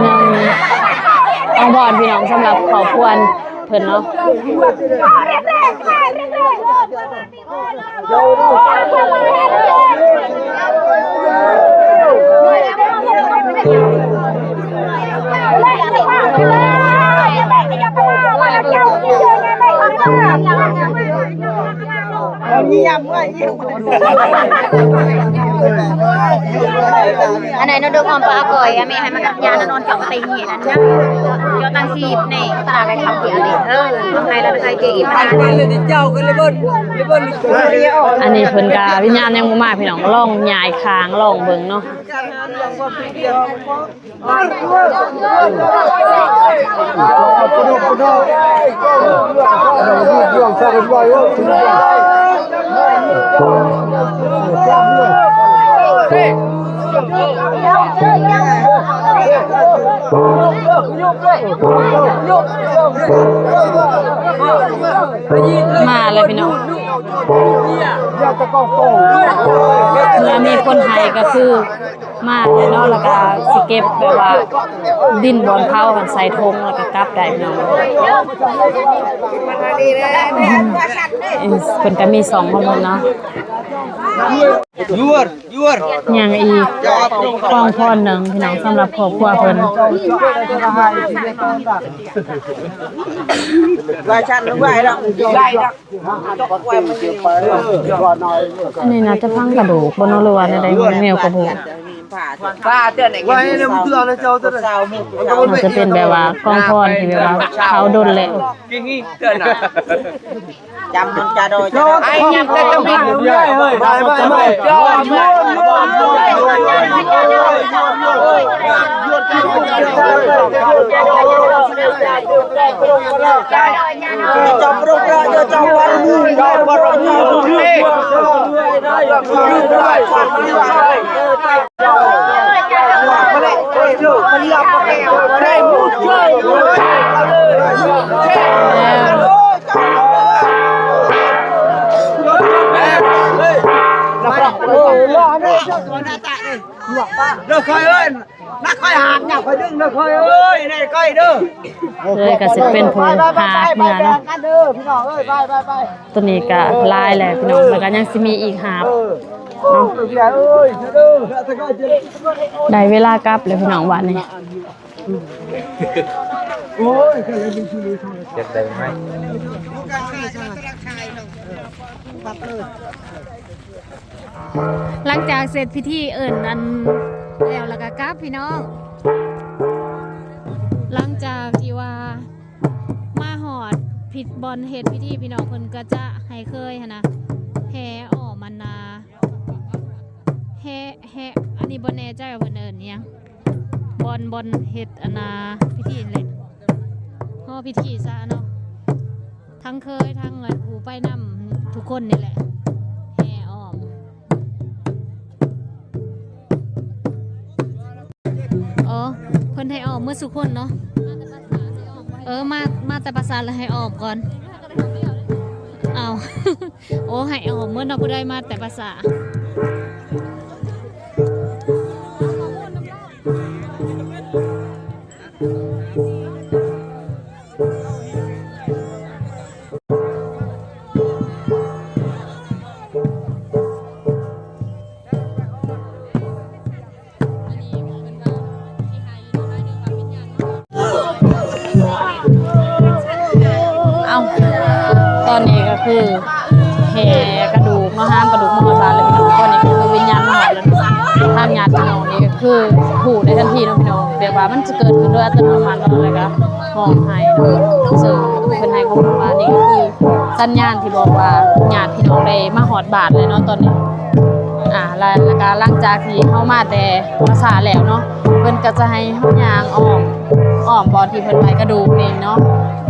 ໜຶ່ງອວຍພອນພີ່ນ້ອງ ສຳລັບຄອບຄົວເພິ່ນເນາະ. ອັນໃດນະ ດູກຫອມປາກ້ອຍ ແມ່ໃຫ້ມັນກັບຍານະນອນເຈາະເຕັງນີ້ ອັນນັ້ນເນາະ ເຈາະຕັງຊີບນີ້ ຕາໄດ້ຄຳດຽວນີ້ ເອີ ໃຫ້ລະໃຫ້ເຈອີກ ອັນນີ້ເພິ່ນກະວິນຍານຍັງບໍ່ມາພີ່ນ້ອງ ລອງຍ້າຍຂ້າງລອງເບິ່ງເນາະ. ມາແລ້ວພີ່ນ້ອງ ເມື່ອມີຄົນໃຫ້ກໍຄື ມາເນາະ ແລ້ວກະຊິເກັບແບບວ່າດິນບ່ອນເຜົາຫັ້ນໃສ່ຖົງ ແລ້ວກະກັບໄດ້ພີ່ນ້ອງ. ເພິ່ນກະມີຊ່ອງຂອງເພິ່ນເນາະ. ຍັງອີກຂອງພອນໜຶ່ງພີ່ນ້ອງ ສຳລັບຄອບຄົວເພິ່ນ. ອັນນີ້ໜ້າຈະຝັງກະດູກບໍ່ເນາະ ຫຼືວ່າແນວໃດ ແນວກະດູກ. ໄວ້ໃນມື້ເທື່ອນະເຈົ້າ ເຈົ້າ ມັນກໍເປັນແບບວ່າກອງຟອນທີ່ແບບວ່າເຜົາດົນແລ້ວ ຈຳມັນຈະໂດຍ ໄອ້ຍັງແຕ່ຕ້ອງ ໄປໄປໄປ ເດີຂ້ອຍເອີຍ ນັກຂ້ອຍຫາບ ຢ່າຂ້ອຍດຶງເດີຂ້ອຍເອີຍ ໄດ້ກ້ອຍເດີ ເອີຍ ກໍຊິເປັນຜູ້ຫາບເມືອເນາະ ໂຕນີ້ກໍຫຼາຍແລ້ວພີ່ນ້ອງ ແລ້ວກໍຍັງຊິມີອີກຫາບເນາະ ໄດ້ເວລາກັບແລ້ວພີ່ນ້ອງ ບາດນີ້ ເກັບໄດ້ໄໝ? ຫຼັງຈາກເສັດພິທີເອີ້ນອັນແລ້ວ ແລ້ວກໍກັບພີ່ນ້ອງ ຫຼັງຈາກທີ່ວ່າມາຮອດພິດ ບ່ອນເຮັດພິທີ ພີ່ນ້ອງ ເພິ່ນກໍຈະໃຫ້ເຄີຍຫັ້ນນະ ແຫ່ອ້ອມອັນນາ ແຫ່ ແຫ່ ອັນນີ້ບໍ່ແນ່ໃຈວ່າເພິ່ນເອີ້ນອີ່ຫຍັງ ບ່ອນ ບ່ອນເຮັດອັນນາພິທີນີ້ແຫຼະ ຫໍພິທີຊະເນາະ ທັງເຄີຍ ທັງອັນຜູ້ໄປນຳທຸກຄົນນີ້ແຫຼະ ແຫ່ອ້ອມ ອໍ ເພິ່ນໃຫ້ອ້ອມໝົດສູ່ຄົນເນາະ ເອີ ມາ ມາແຕ່ປາສາດແລ້ວໃຫ້ອ້ອມກ່ອນ ເອົ້າ ໂອ້ ໃຫ້ອອກໝົດເນາະ ຜູ້ໃດມາແຕ່ປາສາດ. ເອົ້າ ຕອນນີ້ກໍຄືແຫ່ກະດູກເນາະ ຫາມກະດູກມາຮອດບ້ານແລ້ວພີ່ນ້ອງ. ຕອນນີ້ກໍຄືວິນຍານມາຮອດແລ້ວເນາະ. ທາງຍາດພີ່ນ້ອງນີ້ກໍຄືຮູ້ໄດ້ທັນທີເນາະພີ່ນ້ອງ ແບບວ່າມັນຈະເກີດຂຶ້ນໂດຍອັດຕະໂນມັດເນາະ ແລ້ວກໍຮ້ອງໄຫ້ເນາະ. ເຊິ່ງເພິ່ນໃຫ້ຂໍ້ມູນວ່ານີ້ກໍຄືສັນຍານທີ່ບອກວ່າຍາດພີ່ນ້ອງໄດ້ມາຮອດບ້ານແລ້ວເນາະຕອນນີ້. ອ່າ ແລ້ວ ແລ້ວກໍຫຼັງຈາກທີ່ເຮົາມາແຕ່ປາສາດແລ້ວເນາະ ເພິ່ນກໍຈະໃຫ້ເຮົາຍ່າງອ້ອມ ອ້ອມບ່ອນທີ່ເພິ່ນໄຫວ້ກະດູກນີ້ເນາະ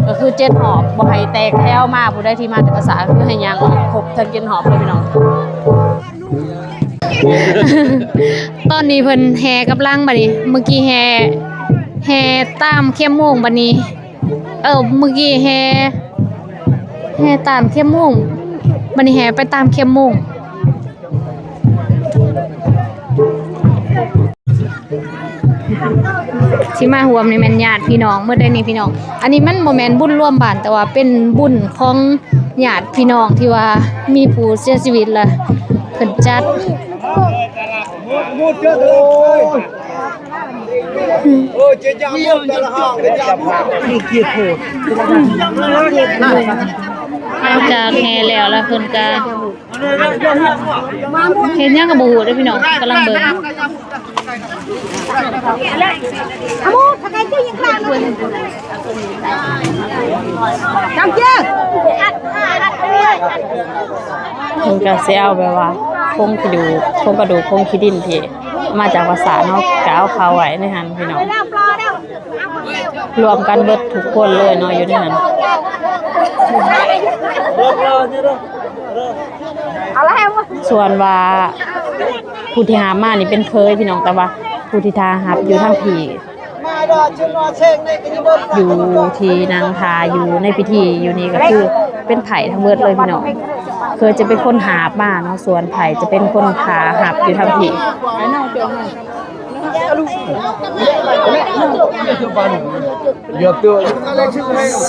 ກໍຄືເຈັດຮອບ ບໍ່ໃຫ້ແຕກແຖວມາ. ຜູ້ໃດທີ່ມາແຕ່ປາສາດກໍຄືໃຫ້ຍ່າງອ້ອມຄົບທັງເຈັດຮອບເລີຍພີ່ນ້ອງ. ຕອນນີ້ເພິ່ນແຫ່ກັບຫຼັງ ບັດນີ້ ເມື່ອກີ້ແຫ່ ແຫ່ຕາມເຂັມໂມງ ບັດນີ້ ເອີ ເມື່ອກີ້ແຫ່ ແຫ່ຕາມເຂັມໂມງ ບັດນີ້ແຫ່ໄປຕາມເຂັມໂມງ. ທີ່ມາຮ່ວມນີ້ແມ່ນຍາດພີ່ນ້ອງໝົດເດ້ນີ້ພີ່ນ້ອງ. ອັນນີ້ມັນບໍ່ແມ່ນບຸນລວມບ້ານ ແຕ່ວ່າເປັນບຸນຂອງຍາດພີ່ນ້ອງທີ່ວ່າມີຜູ້ເສຍຊີວິດ ແລ້ວເພິ່ນຈັດ. ຫຼັງຈາກແຫ່ແລ້ວ ແລ້ວເພິ່ນກະ ເຮັດຫຍັງກໍບໍ່ຮູ້ເດ້ພີ່ນ້ອງ ກຳລັງເບິ່ງ. ເພິ່ນກະຊິເອົາແບບວ່າໂຄງກະດູກ ໂຄງກະດູກ ໂຄງຂີ້ດິນທີ່ມາຈາກປາສາດເນາະ ກະເອົາເຂົ້າໄວ້ໃນຫັ້ນພີ່ນ້ອງ. ລວມກັນເບິດທຸກຄົນເລີຍເນາະ ຢູ່ໃນນັ້ນ. ສ່ວນວ່າຜູ້ທີ່ຫາບມານີ້ເປັນເຂີຍພີ່ນ້ອງ ແຕ່ວ່າຜູ້ທີ່ຖ້າຮັບຢູ່ທາງພີ້ ຢູ່ທີ່ນັ່ງຖ້າຢູ່ໃນພິທີຢູ່ນີ້ກໍຄືເປັນໃພ້ທັງເບິດເລີຍພີ່ນ້ອງ. ເຂີຍຈະເປັນຄົນຫາບມາເນາະ ສ່ວນໃພ້ຈະເປັນຄົນຖ້າຮັບຢູ່ທາງພີ້.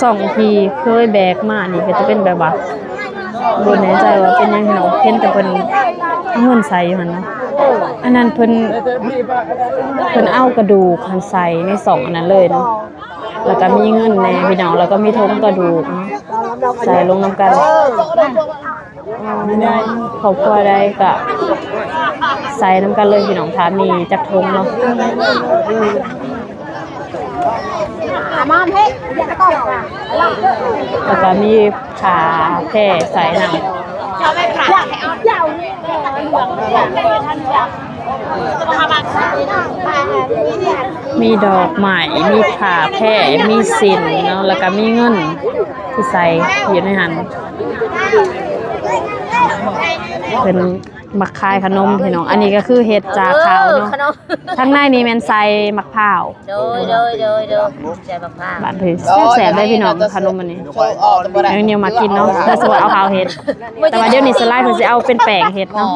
ຊ່ອງທີ່ເຄີຍແບກມານີ້ກໍຈະເປັນແບບວ່າ ບໍ່ແນ່ໃຈວ່າເປັນຫຍັງເນາະ ເຫັນແຕ່ເພິ່ນເອົາເງິນໃສ່ຢູ່ຫັ້ນນະ. ອັນນັ້ນເພິ່ນ ເພິ່ນເອົາກະດູກຫັ້ນໃສ່ໃນຊ່ອງອັນນັ້ນເລີຍເນາະ ແລ້ວກໍມີເງິນແດ່ພີ່ນ້ອງ ແລ້ວກໍມີຖົງກະດູກເນາະ ໃສ່ລົງນຳກັນ. ຄອບຄົວໃດກໍໃສ່ນຳກັນເລີຍພີ່ນ້ອງ ຖ້າມີຈັກຖົງເນາະ. ແລ້ວກໍມີຜ້າແພໃສ່ນຳ ມີດອກໄມ້ ມີຜ້າແພ ມີສິ້ນເນາະ ແລ້ວກໍມີເງິນທີ່ໃສ່ຢູ່ໃນຫັ້ນ. ເພິ່ນ ໝາກຂາຍຂະໜົມພີ່ນ້ອງ ອັນນີ້ກໍຄືເຮັດຈາກເຂົ້າເນາະ ເອີ ຂະໜົມ ທາງໃນນີ້ແມ່ນໃສ່ໝາກພ້າວ ໂດຍ ໂດຍ ໂດຍ ໂດຍ ໃສ່ໝາກພ້າວ ບາດນີ້ແຊບໆເດ້ພີ່ນ້ອງ ຂະໜົມອັນນີ້ ແນວມາກິນເນາະ ແຕ່ສ່ວນເອົາເຂົ້າເຮັດ ແຕ່ວ່າດຽວນີ້ສ່ວນຫຼາຍເພິ່ນຊິເອົາເປັນແປ້ງເຮັດເນາ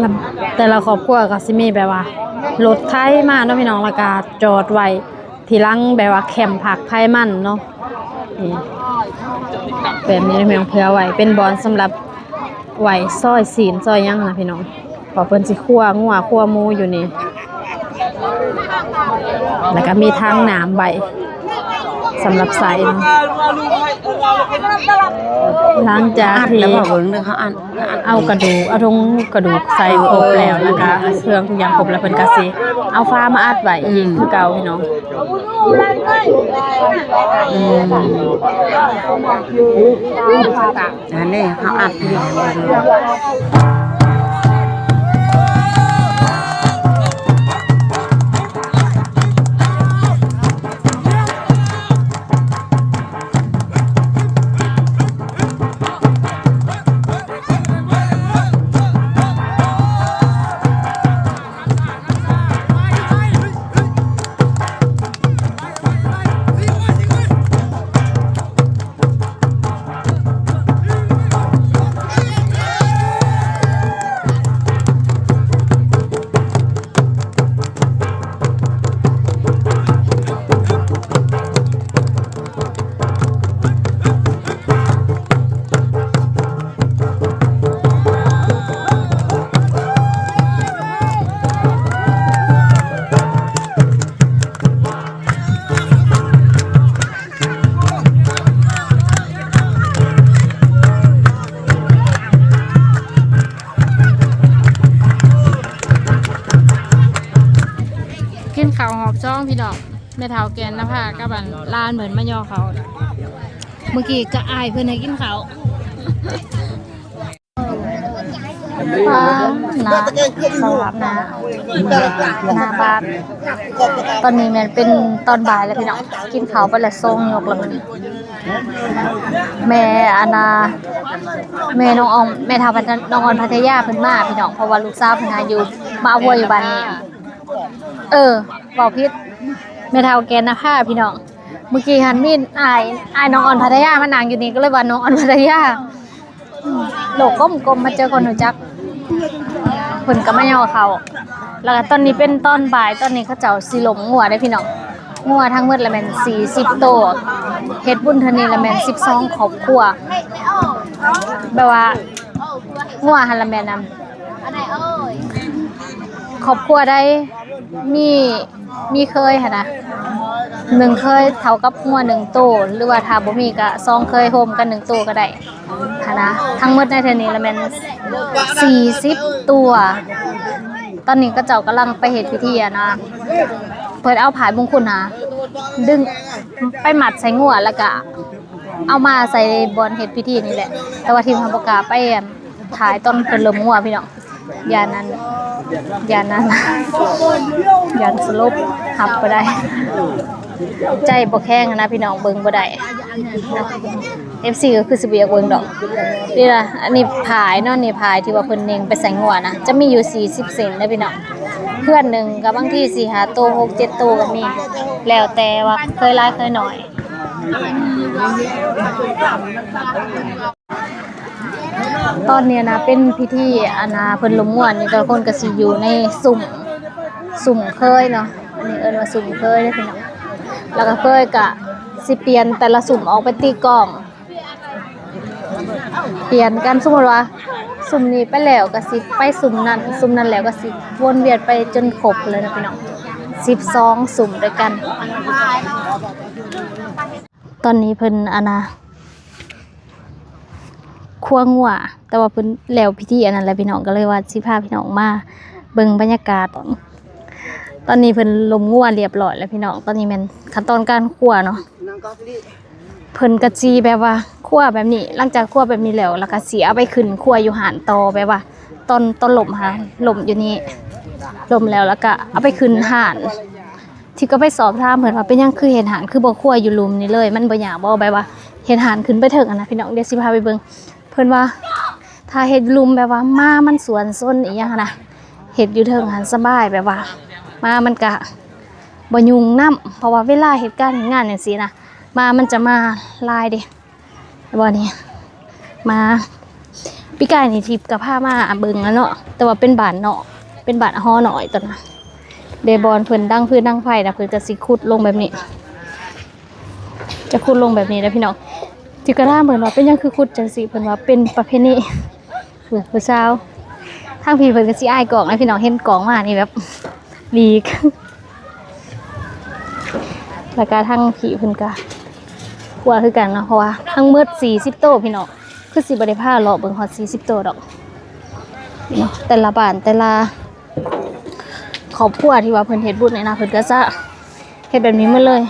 ະ. ແຕ່ລະຄອບຄົວກໍຊິມີແບບວ່າລົດໄຖມາເນາະພີ່ນ້ອງ ແລ້ວກໍຈອດໄວ້ ທີ່ຫຼັງແບບວ່າແຄມພັກໃຜມັນເນາະ ນີ້ ແບບນີ້ແມ່ນເພື່ອໄວ້ເປັນບ່ອນສຳລັບໄວ້ຊອຍຊີ້ນຊອຍຫຍັງນະພີ່ນ້ອງ ເພາະເພິ່ນຊິຄົວງົວຄົວໝູຢູ່ນີ້ ແລ້ວກໍມີຖັງນ້ຳໄວ້ສຳລັບໃສ່ເນາະ. ຫຼັງຈາກທີ່ ອັດແລ້ວບໍ່ເບິ່ງເດີ ເຂົາອັດ ເອົາກະດູກ ເອົາຖົງກະດູກໃສ່ຄົບແລ້ວ ແລ້ວກະເຄື່ອງທຸກຢ່າງຄົບແລ້ວ ເພິ່ນກະຊິເອົາຝາມາອັດໄວ້ອີກ ອືມ ຄືເກົ່າພີ່ນ້ອງ. ອືມ ອັນນີ້ເຮົາອັດ ກິນເຂົ້າຮອບສອງພີ່ນ້ອງ ແມ່ເຖົ້າແກ່ນນະພາກັບອັນຫຼານເພິ່ນມາຍໍເຂົ້າ ເມື່ອກີ້ກໍອ້າຍເພິ່ນໃຫ້ກິນເຂົ້າ. ອ່າ ໜ້າ ສະພາບໜ້າ ໜ້າບ້ານ ຕອນນີ້ແມ່ນເປັນຕອນບ່າຍແລ້ວພີ່ນ້ອງ ກິນເຂົ້າໄປແລ້ວສອງຍົກແລ້ວມື້ນີ້ ແມ່ອັນນ່າ ແມ່ນ້ອງອອມ ແມ່ເຖົ້າພັດ ນ້ອງອອນພັດທະຍາເພິ່ນມາພີ່ນ້ອງ ເພາະວ່າລູກສາວເພິ່ນຫາຢູ່ ມາເອົາຜົວຢູ່ບ້ານນີ້ ເອີ ເວົ້າຜິດ ແມ່ເຖົ້າແກ່ນນະພາພີ່ນ້ອງ. ເມື່ອກີ້ຫັ້ນມີອ້າຍ ອ້າຍນ້ອງອອນພັດທະຍາມານັ່ງຢູ່ນີ້ ກໍເລີຍວ່ານ້ອງອອນພັດທະຍາ ໂລກກົມໆ ມາເຈີຄົນຮູ້ຈັກ ເພິ່ນກໍມາຍໍເຂົ້າ ແລ້ວກໍຕອນນີ້ເປັນຕອນບ່າຍ ຕອນນີ້ເຂົາເຈົ້າຊິລົ້ມງົວເດ້ພີ່ນ້ອງ ງົວທັງໝົດລະແມ່ນສີ່ສິບໂຕ ເຮັດບຸນເທື່ອນີ້ລະແມ່ນສິບສອງຄອບຄົວ ແບບວ່າງົວຫັ້ນລະແມ່ນນຳ ຄອບຄົວໃດມີ ມີເຄີຍຫັ້ນນະ ໜຶ່ງເຄີຍເທົ່າກັບງົວໜຶ່ງໂຕ ຫຼືວ່າຖ້າບໍ່ມີກະສອງເຄີຍໂຮມກັນໜຶ່ງໂຕກໍໄດ້ຫັ້ນນະ ທັງໝົດໃນເທື່ອນີ້ລະແມ່ນສີ່ສິບຕົວ. ຕອນນີ້ເຂົາເຈົ້າກຳລັງໄປເຮັດພິທີຫັ້ນນະ ເພິ່ນເອົາຜ້າມຸງຄຸນຫາ ດຶງໄປມັດໃສ່ງົວ ແລ້ວກະເອົາມາໃສ່ບ່ອນເຮັດພິທີນີ້ແຫຼະ ແຕ່ວ່າທີມເຮົາບໍ່ກ້າໄປ ຖ່າຍຕອນເພິ່ນລົ້ມງົວພີ່ນ້ອງ ຢ້ານນັ້ນ ຢ້ານນັ້ນ ຢ້ານສະຫຼົບ ຮັບບໍ່ໄດ້ ໃຈບໍ່ແຂງຫັ້ນນະພີ່ນ້ອງ ເບິ່ງບໍ່ໄດ້ເນາະ ເອັຟຊີກໍຄືຊິບໍ່ຢາກເບິ່ງດອກ. ນີ້ລະ ອັນນີ້ຝ້າຍເນາະ ນີ້ຝ້າຍທີ່ວ່າເພິ່ນເນັ່ງໄປໃສ່ງົວນະ ຈະມີຢູ່ສີ່ສິບເສັ້ນເດີພີ່ນ້ອງ ເຮືອນໜຶ່ງກໍບາງທີສີ່ຫ້າໂຕ ຫົກເຈັດໂຕກໍມີ ແລ້ວແຕ່ວ່າເຄີຍຫຼາຍເຄີຍໜ້ອຍ. ຕອນນີ້ນະເປັນພິທີ ອັນນາ ເພິ່ນລົມມ່ວນນີ້ ແຕ່ລະຄົນກໍຊິຢູ່ໃນຊຸ່ມ ຊຸ່ມເຄີຍເນາະ ອັນນີ້ເອີ້ນວ່າຊຸ່ມເຄີຍເດີພີ່ນ້ອງ ແລ້ວກໍເຄີຍກະ ຊິປ່ຽນແຕ່ລະຊຸມອອກໄປຕີກ້ອງ ປ່ຽນກັນ ສົມມຸດວ່າຊຸມນີ້ໄປແລ້ວກໍຊິໄປຊຸມນັ້ນ ຊຸມນັ້ນແລ້ວກໍຊິວົນວຽນໄປຈົນຄົບເລີຍນະພີ່ນ້ອງ ສິບສອງຊຸມດ້ວຍກັນ. ຕອນນີ້ເພິ່ນ ອັນນ່າ ຄົວງົວ ແຕ່ວ່າເພິ່ນແລ້ວພິທີອັນນັ້ນແລ້ວພີ່ນ້ອງ ກໍເລີຍວ່າຊິພາພີ່ນ້ອງມາເບິ່ງບັນຍາກາດ. ຕອນນີ້ເພິ່ນລົມງົວລຽບຮ້ອຍແລ້ວພີ່ນ້ອງ ຕອນນີ້ແມ່ນຂັ້ນຕອນການຄົວເນາະ ເພິ່ນກໍຊິແບບວ່າຄົວແບບນີ້ ຫຼັງຈາກຄົວແບບນີ້ແລ້ວ ແລ້ວກໍຊິເອົາໄປຂຶ້ນຄົວຢູ່ຮ້ານຕໍ່ ແບບວ່າຕອນ ຕອນລົມຫັ້ນ ລົມຢູ່ນີ້ ລົມແລ້ວ ແລ້ວກໍເອົາໄປຂຶ້ນຮ້ານ. ທິບກໍໄປສອບຖາມເພິ່ນວ່າ ເປັນຫຍັງຄືເຮັດຮ້ານ ຄືບໍ່ຄົວຢູ່ລຸ່ມນີ້ເລີຍ ມັນບໍ່ຍາກບໍ່ ແບບວ່າເຮັດຮ້ານຂຶ້ນໄປເທິງຫັ້ນນະພີ່ນ້ອງ ດຽວຊິພາໄປເບິ່ງ. ເພິ່ນວ່າຖ້າເຮັດຢູ່ລຸ່ມແບບວ່າໝາມັນສວນຊົນອີ່ຫຍັງຫັ້ນນະ ເຮັດຢູ່ເທິງຫັ້ນສະບາຍ ແບບວ່າໝາມັນກະບໍ່ຍຸງນຳ ເພາະວ່າເວລາເຮັດການເຮັດງານຈັ່ງຊີ້ນະ ໝາມັນຈະມາຫຼາຍເດ້. ບໍ່ນີ້ ມາ ປີກາຍນີ້ທິບກໍພາມາເບິ່ງແລ້ວເນາະ ແຕ່ວ່າເປັນບ້ານເນາະ ເປັນບ້ານຫໍນ້ອຍຕອນນັ້ນເດ້ ບ່ອນເພິ່ນດັງຟືນດັງໄຟນະ ເພິ່ນກໍຊິຂຸດລົງແບບນີ້ ຈະຂຸດລົງແບບນີ້ແຫຼະພີ່ນ້ອງ. ທິບກໍຖາມເພິ່ນວ່າ ເປັນຫຍັງຄືຂຸດຈັ່ງຊີ້ ເພິ່ນວ່າເປັນປະເພນີ. ຜູ້ ຜູ້ສາວ ທາງພີ້ເພິ່ນກໍຊິອາຍກ້ອງນະພີ່ນ້ອງ ເຫັນກ້ອງມານີ້ແບບຫຼີກ. ແລ້ວກະທາງພີ້ເພິ່ນກະຄົວຄືກັນເນາະ ເພາະວ່າທັງໝົດສີ່ສິບໂຕພີ່ນ້ອງ ຄືຊິບໍ່ໄດ້ພາເລາະເບິ່ງຮອດສີ່ສິບໂຕດອກເນາະ. ແຕ່ລະບ້ານ ແຕ່ລະຄອບຄົວທີ່ວ່າເພິ່ນເຮັດບຸນນີ້ນະ ເພິ່ນກໍຈະເຮັດແບບນີ້ໝົດເລີຍ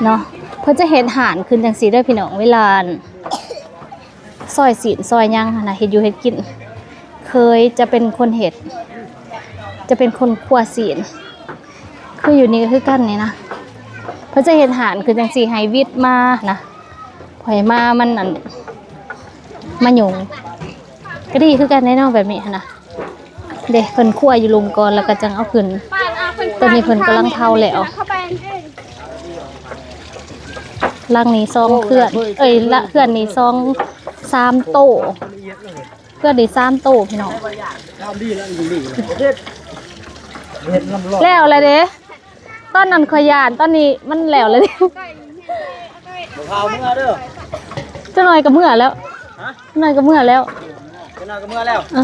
ເນາະ. ເພິ່ນຈະເຮັດຮ້ານຂຶ້ນຈັ່ງຊີ້ເດີພີ່ນ້ອງ ເວລາ ຊອຍຊີ້ນຊອຍຫຍັງຫັ້ນນະ ເຮັດຢູ່ເຮັດກິນ ເຄີຍຈະເປັນຄົນເຮັດ ຈະເປັນຄົນຄົວຊີ້ນ ຄືຢູ່ນີ້ກໍຄືກັນນີ້ນະ. ເພິ່ນຈະເຮັດຮ້ານຄືຈັ່ງຊີ້ໃຫ້ວິດມານະ ໃຫ້ມາມັນ ອັນ ມາຫຍຸ້ງ ກໍດີຄືກັນເດ້ເນາະ ແບບນີ້ຫັ້ນນະ. ເດ້ ເພິ່ນຄົວຢູ່ລຸ່ມກ່ອນ ແລ້ວກໍຈັ່ງເອົາຂຶ້ນ. ຕອນນີ້ເພິ່ນກຳລັງເຜົາແລ້ວ. ຫຼັງນີ້ສອງເຮືອນ ເອີຍ ລະ ເຮືອນນີ້ສອງ ສາມໂຕ ເຮືອນນີ້ສາມໂຕພີ່ນ້ອງ. ແລ້ວແລ້ວເດ້ ຕອນນັ້ນຂ້ອຍຢ້ານ ຕອນນີ້ມັນແລ້ວແລ້ວເດ້. ບໍ່ພາເມືອເດີ ຈັກໜ້ອຍກໍເມືອແລ້ວ ຮະ? ໜ້ອຍກໍເມືອແລ້ວ ເປັນໜ້ອຍກໍເມືອແລ້ວ. ເອີ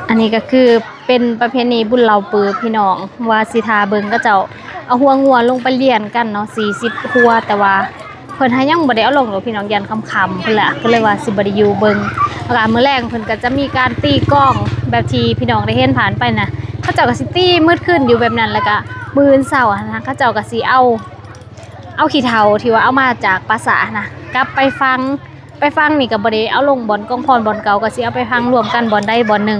ອັນນີ້ກໍຄືເປັນປະເພນີບຸນເຫຼົ້າປືບພີ່ນ້ອງ ວ່າຊິຖ້າເບິ່ງເຂົາເຈົ້າເອົາຫົວງົວລົງໄປລຽນກັນເນາະ ສີ່ສິບຫົວ ແຕ່ວ່າເພິ່ນຫາຍັງບໍ່ໄດ້ເອົາລົງດອກພີ່ນ້ອງ ຢ້ານຄ່ຳໆພຸ້ນແຫຼະ ກໍເລີຍວ່າຊິບໍ່ໄດ້ຢູ່ເບິ່ງ. ແລ້ວກໍມື້ແລງເພິ່ນກໍຈະມີການຕີກ້ອງ ແບບທີ່ພີ່ນ້ອງໄດ້ເຫັນຜ່ານໄປນະ ເຂົາເຈົ້າກໍຊິຕີມືດຂຶ້ນຢູ່ແບບນັ້ນ ແລ້ວກໍມື້ອື່ນເຊົ້າຫັ້ນນະ ເຂົາເຈົ້າກໍຊິເອົາ ເອົາຂີ້ເຖົາທີ່ວ່າເອົາມາຈາກປ່າຊ້ານະ ກັບໄປຝັງ ໄປຝັງນີ້ກໍບໍ່ໄດ້ເອົາລົງບ່ອນກອງຟອນບ່ອນເກົ່າ ກໍຊິເອົາໄປຝັງລວມກັນບ່ອນໃດບ່ອນໜຶ່ງ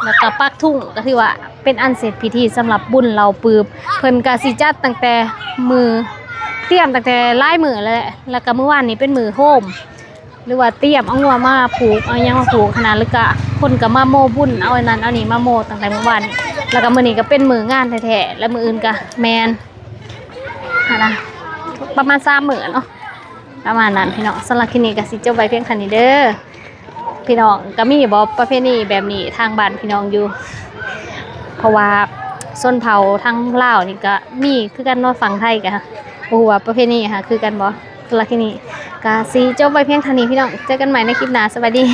ແລ້ວກໍປັກທຸງ ກໍຖືວ່າເປັນອັນເສັດພິທີສຳລັບບຸນເຫຼົ້າປຶບ. ເພິ່ນກໍຊິຈັດຕັ້ງແຕ່ມື້ ຕຽມຕັ້ງແຕ່ຫຼາຍມື້ແລ້ວແຫຼະ ແລ້ວກໍມື້ວານນີ້ເປັນມື້ໂຮມ ຫຼືວ່າຕຽມເອົາງົວມາຜູກ ເອົາຫຍັງມາຜູກຫັ້ນນະ ແລ້ວກໍຄົນກໍມາໂມບຸນ ເອົາອັນນັ້ນເອົານີ້ມາໂມຕັ້ງແຕ່ມື້ວານ ແລ້ວກໍມື້ນີ້ກໍເປັນມື້ງານແທ້ໆ ແລ້ວມື້ອື່ນກໍແມ່ນ ຫັ້ນນະ ປະມານສາມມື້ເນາະ ປະມານນັ້ນພີ່ນ້ອງ. ສຳລັບຄລິບນີ້ກໍຊິຈົບໄວ້ພຽງເທົ່ານີ້ເດີພີ່ນ້ອງ. ກໍມີບໍ່ປະເພນີແບບນີ້ທາງບ້ານພີ່ນ້ອງຢູ່? ເພາະວ່າຊົນເຜົ່າທາງລາວນີ້ກໍມີຄືກັນເນາະ ຝັ່ງໄທກໍບໍ່ຮູ້ວ່າປະເພນີຫາຄືກັນບໍ່? ສຳລັບຄລິບນີ້ກໍຊິຈົບໄວ້ພຽງເທົ່ານີ້ພີ່ນ້ອງ. ເຈີກັນໃໝ່ໃນຄລິບໜ້າ. ສະບາຍດີ.